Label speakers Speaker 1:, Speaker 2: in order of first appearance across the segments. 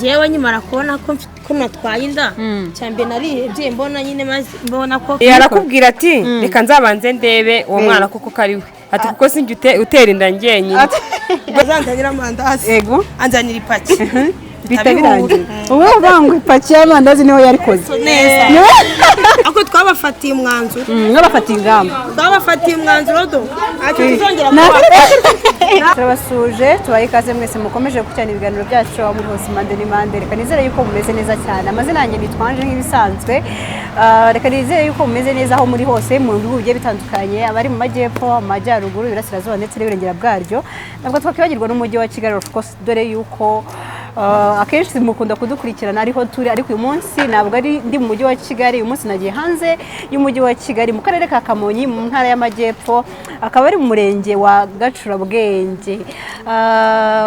Speaker 1: Njyewe nkimara kubona ko ko natwaye inda, cyambere narihebye, mbona nyine maze mbona ko
Speaker 2: Arakubwira ati: "Reka nzabanze ndebe uwo mwana koko ko ari we," ati: "Kuko sinjye utera inda njyenyine."
Speaker 3: Azanzanira amandazi.
Speaker 4: Yego.
Speaker 3: Anzanira ipaki.
Speaker 4: Bihita birangira. Ubu uvuga ngo ipaki y'amandazi niho yarikoze?
Speaker 3: Neza, ariko twabafatiye umwanzuro.
Speaker 4: Mwabafatiye ingamba.
Speaker 3: Twabafatiye umwanzuro, do ntacyo tuzongera kuba.
Speaker 4: Turabasuje, tubaye ikaze mwese mukomeje gukurikirana ibiganiro byacu aho muri hose, impande n'impande. Reka nizere yuko mumeze neza cyane. Amazina yanjye nitwa Ange nk'ibisanzwe. Reka nizere yuko mumeze neza aho muri hose mu bihugu bigiye bitandukanye, abari mu majyepfo, amajyaruguru, iburasirazuba ndetse n'iburengera bwaryo. Ntabwo twakwibagirwa n'umujyi wa Kigali, of course, dore yuko akenshi mukunda kudukurikirana ariho turi. Ariko uyu munsi ntabwo ari ndi mu mujyi wa Kigali. Uyu munsi nagiye hanze y'umujyi wa Kigali, mu karere ka Kamonyi, mu ntara y'Amajyepfo, akaba ari mu murenge wa Gacurabwenge.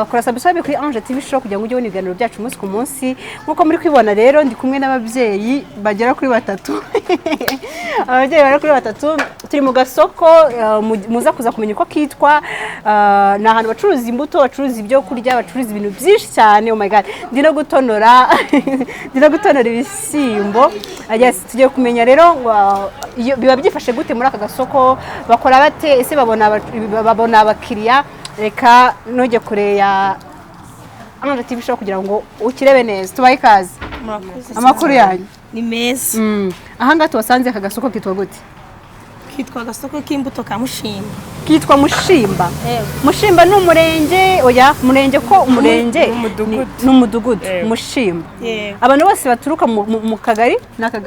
Speaker 4: Kora subscribe kuri Ange TV Show kugira ngo ujye ubona ibiganiro byacu umunsi ku munsi. Nk'uko muri kwibona rero, ndi kumwe n'ababyeyi bagera kuri batatu. Ababyeyi bagera kuri batatu, turi mu gasoko muza kuza kumenya uko kitwa. Ni ahantu bacuruza imbuto, bacuruza ibyo kurya, bacuruza ibintu byinshi cyane. Oh my God, ndi no gutonora ibishyimbo. Yes, tugiye kumenya rero ngo biba byifashe gute muri aka gasoko, bakora bate, ese babona abakiriya? Reka ntujye kure ya Ange TV Show kugira ngo ukirebe neza. Tubahe ikaze.
Speaker 3: Murakoze.
Speaker 4: Amakuru yanyu?
Speaker 3: Ni meza.
Speaker 4: Ahangaha tubasanze, aka gasoko kitwa gute?
Speaker 3: Kitwa agasoko k'imbuto ka Mushimba.
Speaker 4: Kitwa Mushimba?
Speaker 3: Yego.
Speaker 4: Mushimba ni umurenge? Oya, umurenge ko umurenge
Speaker 2: Ni umudugudu.
Speaker 4: Ni umudugudu.
Speaker 2: Yego.
Speaker 4: Mushimba.
Speaker 3: Yego.
Speaker 4: Abantu bose baturuka mu kagari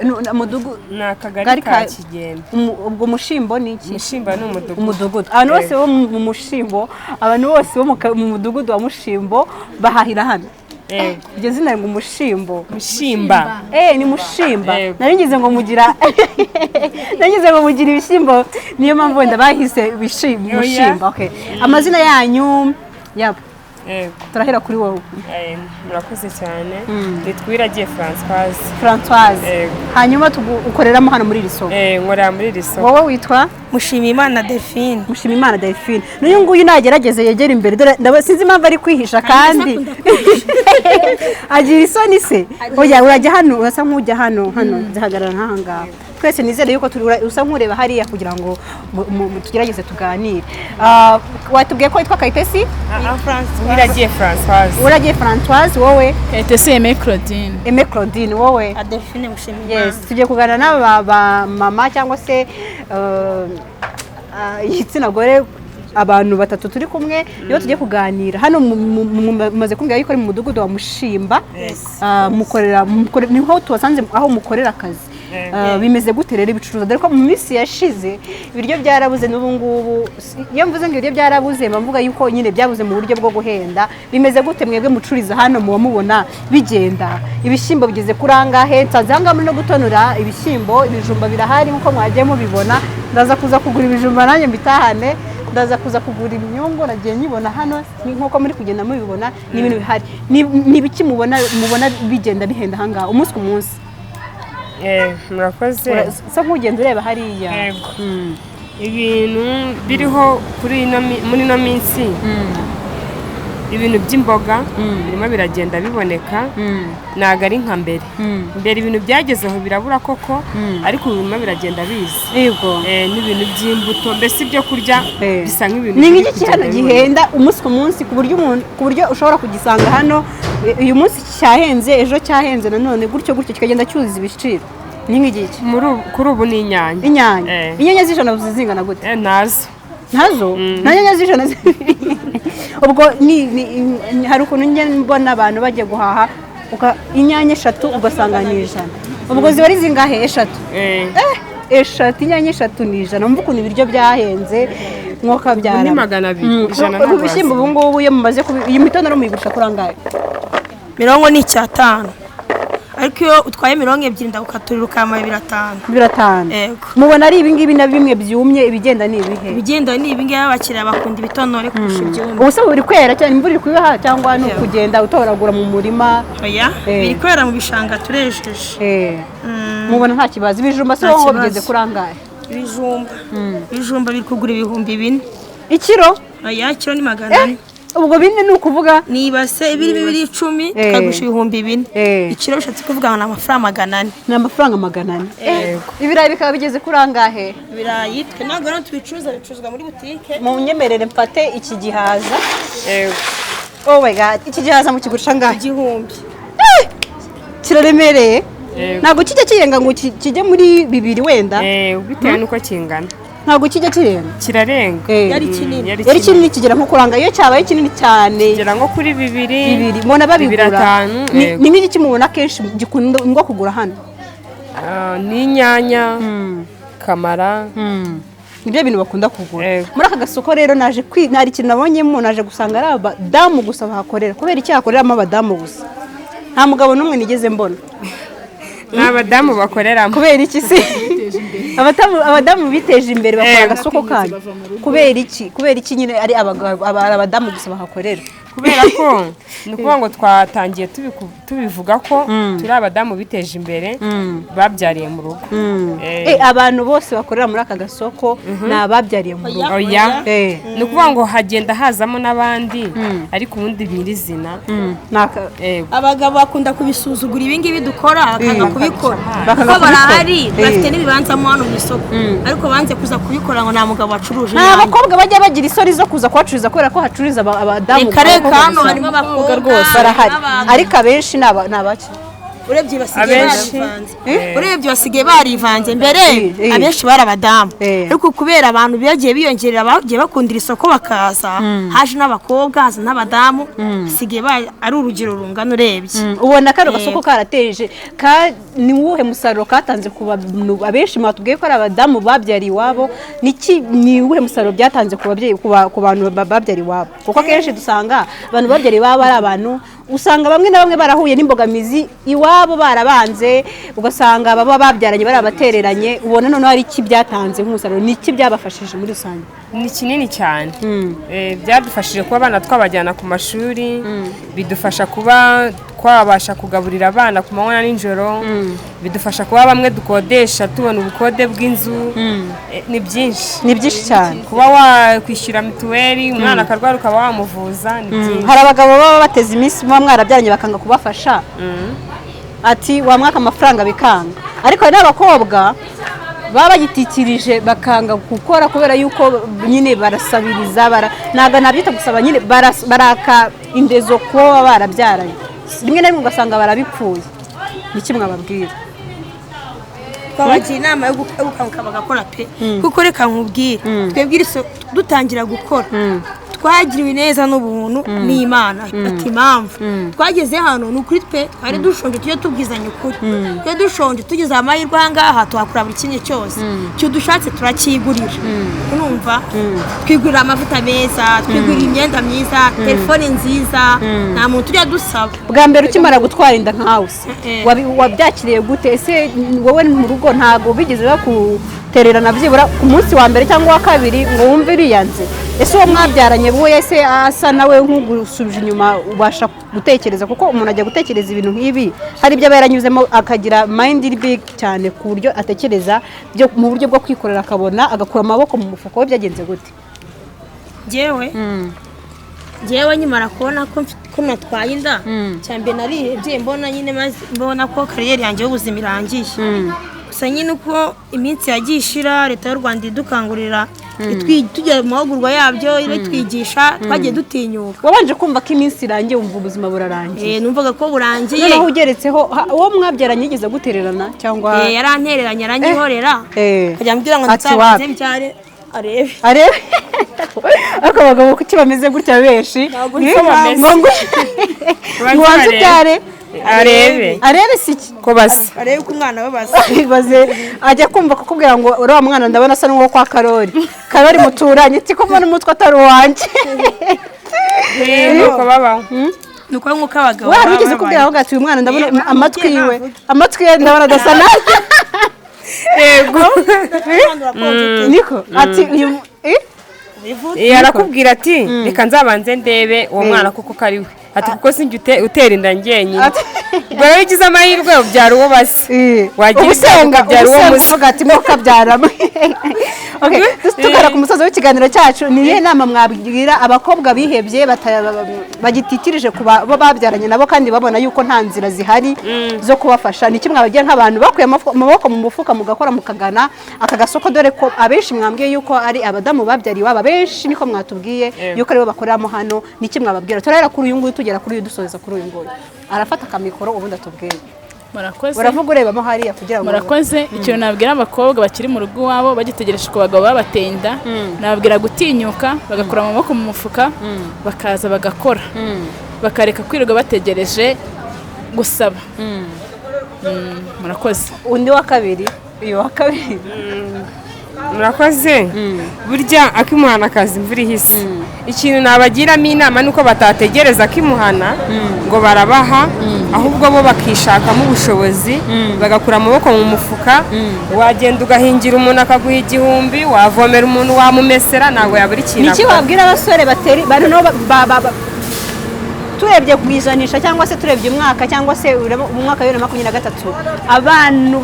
Speaker 4: ni umudugudu?
Speaker 2: Ni akagari
Speaker 4: Kagari
Speaker 2: ka Kigembe.
Speaker 4: Ubwo Mushimbo ni iki?
Speaker 2: Mushimba ni umudugudu.
Speaker 4: Umudugudu. Abantu bose bo mu Mushimbo, abantu bose bo mu mudugudu wa Mushimbo bahahira hano?
Speaker 2: Yego.
Speaker 4: Iryo zina ngo Umushimbo?
Speaker 2: Mushimba.
Speaker 4: Ni Mushimba.
Speaker 2: Yego.
Speaker 4: Nari ngize ngo mugira ibishyimbo, niyo mpamvu wenda bahise ibishimbo.
Speaker 2: Oya.
Speaker 4: Mushimba, okay. Amazina yanyu yabo?
Speaker 2: Yego.
Speaker 4: Turahera kuri wowe.
Speaker 2: Murakoze cyane, nitwa Uwiragiye Françoise.
Speaker 4: Françoise.
Speaker 2: Yego.
Speaker 4: Hanyuma ukoreramo hano muri iri soko?
Speaker 2: Nkorera muri iri soko.
Speaker 4: Wowe witwa?
Speaker 3: Mushimiyimana Delphine.
Speaker 4: Mushimiyimana Delphine. N'uyu nguyu nagerageze yegera imbere, dore sinzi impamvu ari kwihisha kandi agira isoni se. Oya, urajya hano, urasa nk'ujya hano, hano zihagarara nk'aha ngaha. Twese nizere yuko turi usa nk'ureba hariya kugira ngo tugerageze tuganire. Watubwiye ko witwa Kayitesi?
Speaker 2: Uwiragiye Françoise.
Speaker 4: Uragiye Françoise. Wowe?
Speaker 5: Kayitesi Aimé Claudine.
Speaker 4: Aimé Claudine. Wowe?
Speaker 3: Delphine Mushimiyimana.
Speaker 4: Yes, tugiye kuganira n'aba ba mama cyangwa se igitsina gore, abantu batatu turi kumwe nibo tugiye kuganira hano. Mumaze kumbwira yuko ari mu mudugudu wa Mushimba. Niho tubasanze aho mukorera akazi. Bimeze gute rero ibicuruzwa, dore ko mu minsi yashize ibiryo byarabuze, n'ubu ngubu iyo mvuze ngo ibiryo byarabuze mba mvuga yuko nyine byabuze mu buryo bwo guhenda. Bimeze gute mwebwe mucururiza hano, muba mubona bigenda? Ibishyimbo bigeze kuri angahe? Nsanze aha ngaha muri no gutonora ibishyimbo, ibijumba birahari nk'uko mwagiye mubibona. Ndaza kuza kugura ibijumba nanjye mbitahane, ndaza kuza kugura imyungu nagiye nyibona hano. Nk'uko muri kugenda mubibona, ni ibintu bihari. Ni ibiki mubona bigenda bihenda aha ngaha umunsi ku munsi?
Speaker 2: Murakoze.
Speaker 4: Usa nk'ugenda ureba hariya.
Speaker 2: Yego. Ibintu biriho kuri ino muri ino minsi, ibintu by'imboga birimo biragenda biboneka, ntabwo ari nka mbere. Mbere ibintu byagezeho birabura koko, ariko ubu birimo biragenda biza. N'ibintu by'imbuto, mbese ibyo kurya bisa nk'ibintu
Speaker 4: Ni
Speaker 2: biri
Speaker 4: nk'iki hano
Speaker 2: kugenda biboneka.
Speaker 4: gihenda umunsi ku munsi, ku buryo ushobora kugisanga hano uyu munsi cyahenze, ejo cyahenze nanone, gutyo gutyo kikagenda cyuzuza ibiciro? Ni nk'igiki?
Speaker 2: Kuri ubu ni inyanya.
Speaker 4: Inyanya?
Speaker 2: Eh.
Speaker 4: Inyanya z'ijana zingana gute?
Speaker 2: Nazo.
Speaker 4: Ntazo, nta nyanya z'ijana ubwo hari ukuntu njya mbona abantu bagiye guhaha inyanya eshatu ugasanga ni 100. Ubwo ziba ari zingahe? Eshatu?
Speaker 2: Eh.
Speaker 4: Eshatu, inyanya eshatu ni 100. Mva ukuntu ibiryo byahenze mwuka byara.
Speaker 2: Ni 200, 100 ntabwo
Speaker 4: Ibishyimbo ubu ngubu iyo mumaze iyi mitonore muyigurisha kuri angahe?
Speaker 3: Mirongo ni 5, ariko iyo utwaye 20 ndagukaturira ukamara 5.
Speaker 4: 5?
Speaker 3: Yego.
Speaker 4: Mubona ari ibingibi na bimwe byumye, ibigenda ni ibihe?
Speaker 3: Ibigenda ni ibingibi, abakiriya bakunda ibitonore kurusha ibyumye.
Speaker 4: Ubu se buri kwera cyane, imvura iri kubiha, cyangwa ni ukugenda utoragura mu murima?
Speaker 3: Oya, biri kwera mu bishanga, turejeje.
Speaker 4: Mubona nta kibazo? Ibijumba se
Speaker 3: Nta
Speaker 4: wowe
Speaker 3: kibazo.
Speaker 4: bigeze kuri angahe?
Speaker 3: Ibijumba biri kugura 4000.
Speaker 4: Ikiro?
Speaker 3: Oya, kiro ni 400.
Speaker 4: Ubwo 4 ni ukuvuga
Speaker 3: Ni ibase ibirimo ibiro 10, tukagurisha 4000. Ikiro bishatse kuvuga ngo ni amafaranga 400.
Speaker 4: Ni amafaranga 400. Ibirayi bikaba bigeze kuri angahe?
Speaker 3: Ibirayi twe ntabwo rero tubicuruza, bicuruzwa muri butike.
Speaker 4: Mu nyemerere mfate iki gihaza.
Speaker 2: Yego.
Speaker 4: Oh my God, iki gihaza mukigurisha angahe?
Speaker 3: 1000.
Speaker 4: Kiraremereye.
Speaker 2: Yego.
Speaker 4: Ntabwo kijya kirenga ngo kijye muri 2 wenda.
Speaker 2: Bitewe n'uko kingana.
Speaker 4: Ntabwo kijya kirenga.
Speaker 2: Kirarenga.
Speaker 3: Yari kinini.
Speaker 4: Yari kinini kigera nko kuranga, iyo cyabaye kinini cyane
Speaker 2: kigera nko kuri 2.
Speaker 4: 2 mubona babigura.
Speaker 2: 5.
Speaker 4: Ni nk'iki mubona kenshi gikundwa kugura hano?
Speaker 2: Ni inyanya, kamara.
Speaker 4: Nibyo bintu bakunda kugura. Muri aka gasoko rero naje nari ikintu nabonyemo, naje gusanga ari abadamu gusa bahakorera. Kubera iki hakoreramo abadamu gusa? Nta mugabo n'umwe nigeze mbona.
Speaker 2: Ni abadamu bakoreramo.
Speaker 4: Kubera iki se? Abadamu biteje imbere bakora agasoko kanyu. Kubera iki? Kubera iki nyine ari abadamu gusa bahakorera?
Speaker 2: Kubera ko ni ukuvuga ngo twatangiye tubivuga ko turi abadamu biteje imbere babyariye mu rugo.
Speaker 4: Abantu bose bakorera muri aka gasoko ni ababyariye mu rugo.
Speaker 2: Oya. Ni ukuvuga ngo hagenda hazamo n'abandi, ariko ubundi nyirizina.
Speaker 3: Abagabo bakunda kubisuzugura ibi ngibi dukora, bakanga kubikora. Kuko barahari bafite n'ibibanza mo hano mu isoko, ariko banze kuza kubikora ngo nta mugabo wacuruje.
Speaker 4: Nta bakobwa bajya bagira isoni zo kuza kuhacururiza kubera ko hacururiza abadamu.
Speaker 3: Reka hano harimo abakobwa
Speaker 4: rwose barahari, ariko abenshi ni abaki.
Speaker 3: Urebye basigaye barivanze. Mbere abenshi bari abadamu, ariko kubera abantu bagiye biyongerera, bagiye bakundira isoko bakaza, haje n'abakobwa, haza n'abadamu, basigaye ari urugero rungana urebye.
Speaker 4: Ubona kano gasoko karateje, ni uwuhe musaruro katanze ku bantu abenshi mwatubwiye ko ari abadamu babyariye iwabo? Ni uwuhe musaruro byatanze ku babyeyi, ku bantu babyariye iwabo? Kuko akenshi dusanga abantu babyariye iwabo ari abantu usanga bamwe na bamwe barahuye n'imbogamizi iwabo, barabanze, ugasanga baba babyaranye barabatereranye. Ubona noneho ari iki byatanze nk'umusaruro, ni iki byabafashije muri rusange?
Speaker 2: Ni kinini cyane. Byadufashije kuba abana twabajyana ku mashuri, bidufasha kuba twabasha kugaburira abana ku manywa na nijoro, bidufasha kuba bamwe dukodesha tubona ubukode bw'inzu. Ni byinshi.
Speaker 4: Ni byinshi cyane.
Speaker 2: Kuba wakwishyura mituweli, umwana akarwara ukaba wamuvuza, ni byinshi.
Speaker 4: Hari abagabo baba bateze iminsi muba mwarabyaranye bakanga kubafasha, ati wamwaka amafaranga bikanga, ariko hari n'abakobwa baba bagitikirije bakanga gukora kubera yuko nyine barasabiriza, ntabwo nabyita gusaba nyine, baraka indezo kuba barabyaranye, rimwe na rimwe ugasanga barabipfuye. Ni kimwe mwababwira?
Speaker 3: Twabagira inama yo gukanguka bagakora pe, kuko reka nkubwire, twebwe dutangira gukora twagiriwe neza n'ubuntu n'Imana. Ati impamvu twageze hano ni ukuri twe twari dushonje, tujye tubwizanya ukuri, twe dushonje tugeze amahirwe aha ngaha tuhakura buri kimwe cyose icyo dushatse turakigurira. Urumva twigurira amavuta meza, twigurira imyenda myiza, telefone nziza, nta muntu tujya dusaba.
Speaker 4: Bwa mbere ukimara gutwara inda nkawe wabyakiriye gute? Ese wowe mu rugo ntabwo bigeze bakutererana byibura ku munsi wa mbere cyangwa wa kabiri ngo wumve iriyanze? Ese uwo mwabyaranye we ese asa nawe nk'ugusubije inyuma, ubasha gutekereza? Kuko umuntu ajya gutekereza ibintu nk'ibi hari ibyo aba yaranyuzemo akagira mind iri big cyane ku buryo atekereza mu buryo bwo kwikorera, akabona agakura amaboko mu mufuka we. Byagenze gute?
Speaker 3: Njyewe nkimara kubona ko natwaye inda, cyambere narihebye, mbona nyine mbona ko kariyeri yanjye y'ubuzima irangiye. Gusa nyine uko iminsi yagiye ishira, leta y'u Rwanda idukangurira, tujya mu mahugurwa yabyo itwigisha, twagiye dutinyuka.
Speaker 4: Wabanje kumva ko iminsi irangiye, wumva ubuzima burarangiye?
Speaker 3: Numvaga ko burangiye.
Speaker 4: Noneho ugeretseho uwo mwabyaranye yigeze gutererana cyangwa?
Speaker 3: Yarantereranye, aranyihorera, akajya ambwira ngo nzabanze mbyare arebe.
Speaker 4: Arebe. Ariko abagabo kuki bameze gutya benshi? Ngo ubanze ubyare
Speaker 2: arebe.
Speaker 4: Arebe si iki?
Speaker 2: Ko basa.
Speaker 3: Arebe ko umwana we basa.
Speaker 4: Baze ajya kumva kukubwira ngo uriya mwana ndabona asa n'uwo kwa Karori. Karori muturanye, ati ko mbona umutwe atari uwanjye.
Speaker 2: Nuko babaho.
Speaker 3: Nuko nk'uko abagabo
Speaker 4: we hari ugeze kubwira aho ati uyu mwana ndabona amatwi yiwe, amatwi ye ndabona adasa nabi.
Speaker 2: Yego.
Speaker 4: Niko ati uyu
Speaker 2: arakubwira ati reka nzabanze ndebe uwo mwana kuko kari we. Ati kuko sinjye utera inda njyenyine. Ubwo rero ugize amahirwe ubyara uwo basa. Wagira
Speaker 4: ubusenga
Speaker 2: ukabyara uwo musa.
Speaker 4: Uvuga ati mwo kabyara. Okay, tugana ku musozo w'ikiganiro cyacu, ni iyihe nama mwabwira abakobwa bihebye, bagititirije ku bo babyaranye nabo kandi babona yuko nta nzira zihari zo kubafasha? Ni iki mwabagira nk'abantu bakuye amaboko mu mufuka, mugakora, mukagana aka gasoko, dore ko abenshi mwambwiye yuko ari abadamu babyariye iwabo, abenshi niko mwatubwiye yuko aribo bakoreramo hano? Ni iki mwababwira? Turahera kuri uyu nguyu, tugera kuri uyu, dusoza kuri uyu nguyu. Arafata akamikoro ubundi atubwire.
Speaker 5: Murakoze.
Speaker 4: Uravuga urebamo hariya kugira ngo
Speaker 5: Murakoze. Ikintu nabwira abakobwa bakiri mu rugo iwabo, bagitegereje ku bagabo babateye inda, nababwira gutinyuka, bagakura amaboko mu mufuka, bakaza bagakora, bakareka kwirirwa bategereje gusaba. Murakoze.
Speaker 4: Undi wa kabiri, uyu wa kabiri.
Speaker 2: Murakoze. Burya akimuhana akazi imvura ihise. Ikintu nabagiramo inama ni uko batategereza akimuhana ngo barabaha, ahubwo bo bakishakamo ubushobozi, bagakura amaboko mu mufuka. Wagenda ugahingira umuntu akaguha 1000, wavomera umuntu, wamumesera, ntabwo yabura ikintu
Speaker 4: Niki
Speaker 2: akora.
Speaker 4: wabwira abasore bateri bano turebye ku ijanisha, cyangwa se turebye umwaka, cyangwa se mu mwaka wa 2023, abantu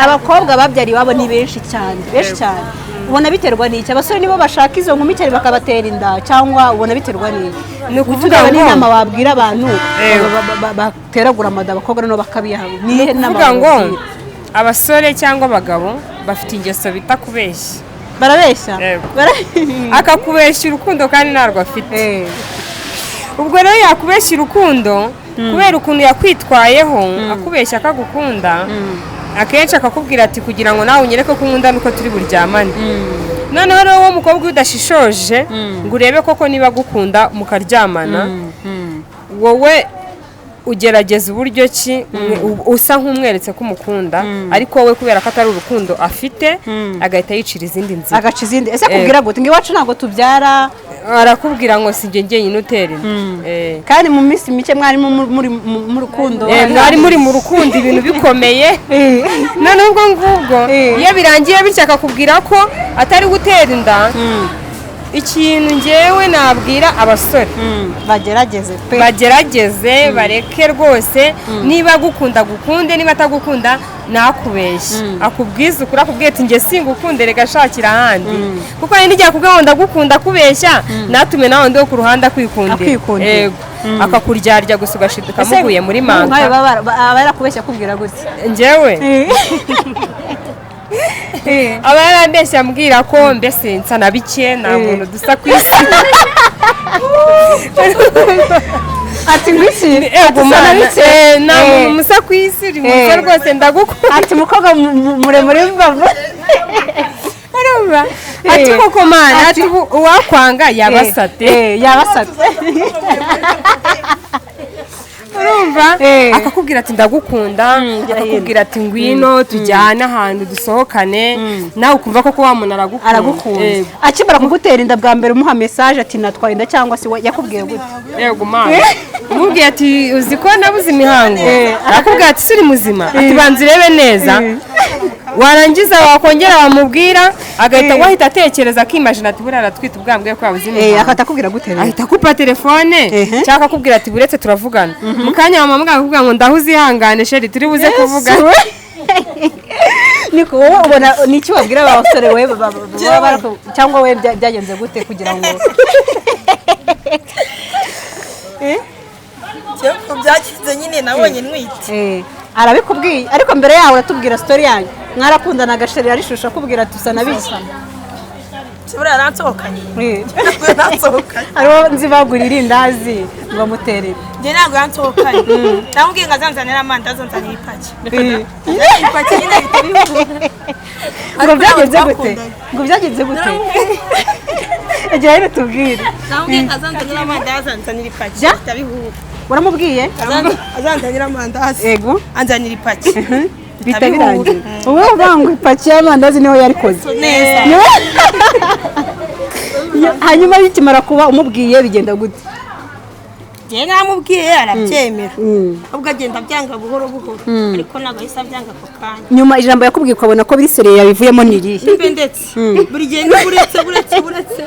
Speaker 4: abakobwa babyariye iwabo ni benshi cyane, benshi cyane. Ubona biterwa n'iki? Abasore nibo bashaka izo nkumi cyane bakabatera inda, cyangwa ubona biterwa n'iki?
Speaker 2: Ni ukuvuga
Speaker 4: Tureba
Speaker 2: ngo
Speaker 4: n'inama wabwira abantu
Speaker 2: Yego.
Speaker 4: bateragura amada abakobwa noneho bakabiha. Ni iyihe nama
Speaker 2: Kuvuga ngo
Speaker 4: wababwira?
Speaker 2: abasore cyangwa abagabo bafite ingeso bita kubeshya.
Speaker 4: Barabeshya.
Speaker 2: Yego. Akakubeshya urukundo kandi ntarwo afite. Ubwo rero yakubeshya urukundo kubera ukuntu yakwitwayeho, akubeshya akagukunda, akenshi akakubwira ati: "Kugira ngo nawe unyereke ko unkunda nuko turi buryamane." Noneho rero wowe mukobwa iyo udashishoje ngo urebe koko niba agukunda mukaryamana, wowe ugerageza uburyo ki usa nk'umweretse ko umukunda, ariko wowe kubera ko atari urukundo afite, agahita yicira izindi nzira.
Speaker 4: Agaca izindi. Ese akubwira gute? Ngo iwacu ntabwo tubyara?
Speaker 2: Arakubwira ngo si njye njyenyine utera inda.
Speaker 4: Kandi mu minsi mike mwari muri mu rukundo.
Speaker 2: Mwari muri mu rukundo, ibintu bikomeye. Noneho ubwo ngubwo iyo birangiye bityo akakubwira ko atari gutera inda. Ikintu ngewe nabwira abasore,
Speaker 4: Bagerageze pe.
Speaker 2: Bagerageze bareke rwose. Niba agukunda agukunde, niba atagukunda ntakubeshye, akubwize ukuri, akubwiye ati: "Njye singukunde, reka shakira ahandi." Kuko hari n'igihe akubwira ngo ndagukunda akubeshya, natume nawe undi wo ku ruhande akwikundira.
Speaker 4: Akwikundira.
Speaker 2: Yego, akakuryarya gusa ugashiduka muguye muri
Speaker 4: Nkawe
Speaker 2: manka.
Speaker 4: aba yarakubeshya akubwira gute?
Speaker 2: Njyewe aba yarambeshye ambwira ko mbese nsa na bike, nta muntu dusa ku isi.
Speaker 4: Ati ngwiki?
Speaker 2: Ego
Speaker 4: Ati
Speaker 2: mana,
Speaker 4: sana bike.
Speaker 2: Nta muntu musa ku isi, uri mwiza rwose, ndagukunda.
Speaker 4: Ati mukobwa muremure w'imbavu.
Speaker 2: Urumva, ati koko mana, ati ubu uwakwanga yabasate.
Speaker 4: Yabasate.
Speaker 2: Urumva, akakubwira ati ndagukunda, akakubwira ati ngwino tujyane ahantu dusohokane, nawe ukumva koko wa muntu aragukunda.
Speaker 4: Aragukunda.
Speaker 2: Yego.
Speaker 4: Akimara kugutera inda bwa mbere, umuha message ati natwaye inda, cyangwa se we yakubwiye gute?
Speaker 2: Yego mana, umubwiye ati uzi ko nabuze imihango, arakubwira ati suri muzima, ati banza urebe neza. Warangiza wakongera wamubwira, agahita wahita atekereza, akimajina ati buriya aratwite ubwambwe ko yabuze imihango.
Speaker 4: Akahita akubwira gute rero?
Speaker 2: Ahita akupa telefone cyangwa akakubwira ati buretse turavugana. Mu kanya wamamubwira, akakubwira ngo ndahuze, ihangane chéri, turi buze kuvugana.
Speaker 4: Niko wowe ubona, ni iki wabwira aba basore wowe baba cyangwa wowe byagenze gute kugira ngo
Speaker 1: Byakize nyine, nabonye ntwite.
Speaker 4: Arabikubwiye, ariko mbere yaho uratubwira story yanyu. Mwarakundanaga, chéri arishusha akubwira ati usa na biki?
Speaker 1: Buriya yaransohokanye. Ntabwo yaransohokanye.
Speaker 4: Hariho nzi bagura irindazi ngo amuterere.
Speaker 1: Njye ntabwo yansohokanye, namubwiye ngo azanzanire amandazi, anzanire ipaki. Ipaki nyine bihita bihura.
Speaker 4: Ngo byagenze gute? Ngo byagenze gute? Igihe rero tubwire.
Speaker 1: Namubwiye ngo azanzanire amandazi, anzanire ipaki.
Speaker 4: Ja?
Speaker 1: Bihita bihura.
Speaker 4: Waramubwiye?
Speaker 1: Azanzanire amandazi,
Speaker 4: Yego.
Speaker 1: anzanira ipaki.
Speaker 4: Bihita birangira. Wowe uvuga ngo ipaki y'amandazi niho yarikoze
Speaker 1: Neza.
Speaker 4: Hanyuma bikimara kuba, umubwiye bigenda gute?
Speaker 1: Njye namubwiye arabyemera, ahubwo agenda abyanga buhoro buhoro, ariko ntabwo ahise abyanga ako kanya.
Speaker 4: Nyuma ijambo yakubwiye ukabona ko biri sérieux yabivuyemo ni irihe?
Speaker 1: Mbe ndetse buri gihe ni buretse, buretse, buretse.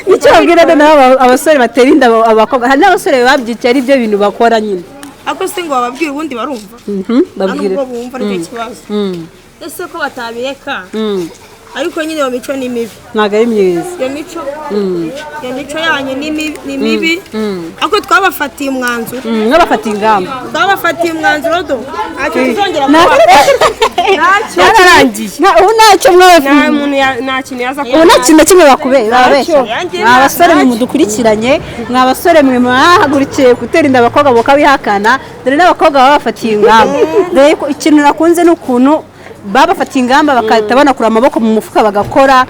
Speaker 4: Nicyo babwira noneho abasore batera inda abakobwa? Hari n'abasore babyikiye, ari byo bintu bakora nyine.
Speaker 1: Ariko se ngo bababwire, ubundi barumva?
Speaker 4: Mhm,
Speaker 1: Nta
Speaker 4: babwire.
Speaker 1: nubwo bumva, aricyo kibazo. Ese ko batabireka?
Speaker 3: Ariko nyine iyo mico ni mibi.
Speaker 4: Ntabwo ari myiza.
Speaker 3: Iyo mico yanyu ni mibi, ni mibi, ariko twabafatiye umwanzuro.
Speaker 4: N'abafatiye ingamba.
Speaker 3: Twabafatiye umwanzuro do, ntacyo tuzongera
Speaker 4: Nta-
Speaker 3: kuba.
Speaker 2: Byararangiye.
Speaker 4: Ubu ntacyo
Speaker 2: Nta
Speaker 4: mwabafitiye.
Speaker 2: muntu nta kintu yaza
Speaker 4: Ubu nta kintu na kimwe bakubera babeshya.
Speaker 3: Yanjye
Speaker 4: Mwa basore mwe
Speaker 3: ntacyo.
Speaker 4: mudukurikiranye, mwa basore mwe mwahagurukiye gutera inda abakobwa bakabihakana, dore n'abakobwa baba bafatiye ingamba. Dore ko ikintu nakunze ni ukuntu babafatiye ingamba, bagahita banakura amaboko mu mufuka bagakora.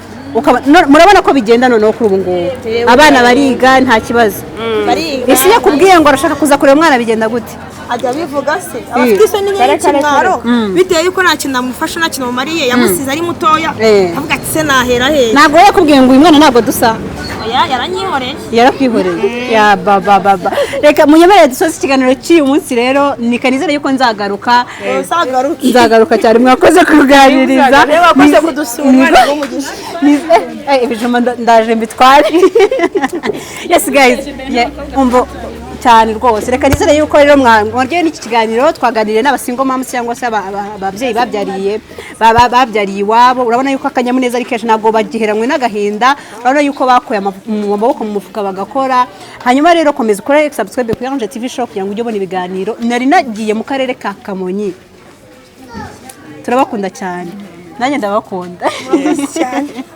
Speaker 4: Murabona ko bigenda noneho kuri ubu ngubu abana bariga nta kibazo.
Speaker 3: Bariga.
Speaker 4: Ese iyo akubwiye ngo arashaka kuza kureba umwana, bigenda gute?
Speaker 3: Ajya abivuga se, abafite isoni nke n'ikimwaro, bitewe yuko nta kintu amufasha, nta kintu amumariye, yamusize ari mutoya. Avuga ati: "Se nahera hehe?"
Speaker 4: Ntabwo we yakubwiye ngo uyu mwana ntabwo dusa?
Speaker 3: Oya, yaranyihoreye.
Speaker 4: Yarakwihoreye ya baba baba. Reka munyemerere dusoze ikiganiro cy'uyu munsi rero. Ni kanizere yuko nzagaruka.
Speaker 3: Uzagaruke.
Speaker 4: Nzagaruka cyane. Mwakoze kuganiriza.
Speaker 3: Wakoze kudusura, Imana iguhe umugisha.
Speaker 4: Ibijumba ndaje mbitware. Yes guys, yeah, umva cyane rwose. Reka nizere yuko rero mwaryohewe n'iki kiganiro. Twaganiriye n'aba single moms, cyangwa se ababyeyi babyariye iwabo. Urabona yuko akanyamuneza ari kenshi, ntabwo bagiheranywe n'agahinda. Urabona yuko bakuye amaboko mu mufuka bagakora. Hanyuma rero komeza ukore subscribe kuri Ange TV Show kugira ngo ujye ubona ibiganiro. Nari nagiye mu karere ka Kamonyi. Turabakunda cyane, nanjye ndabakunda.
Speaker 3: Cyane.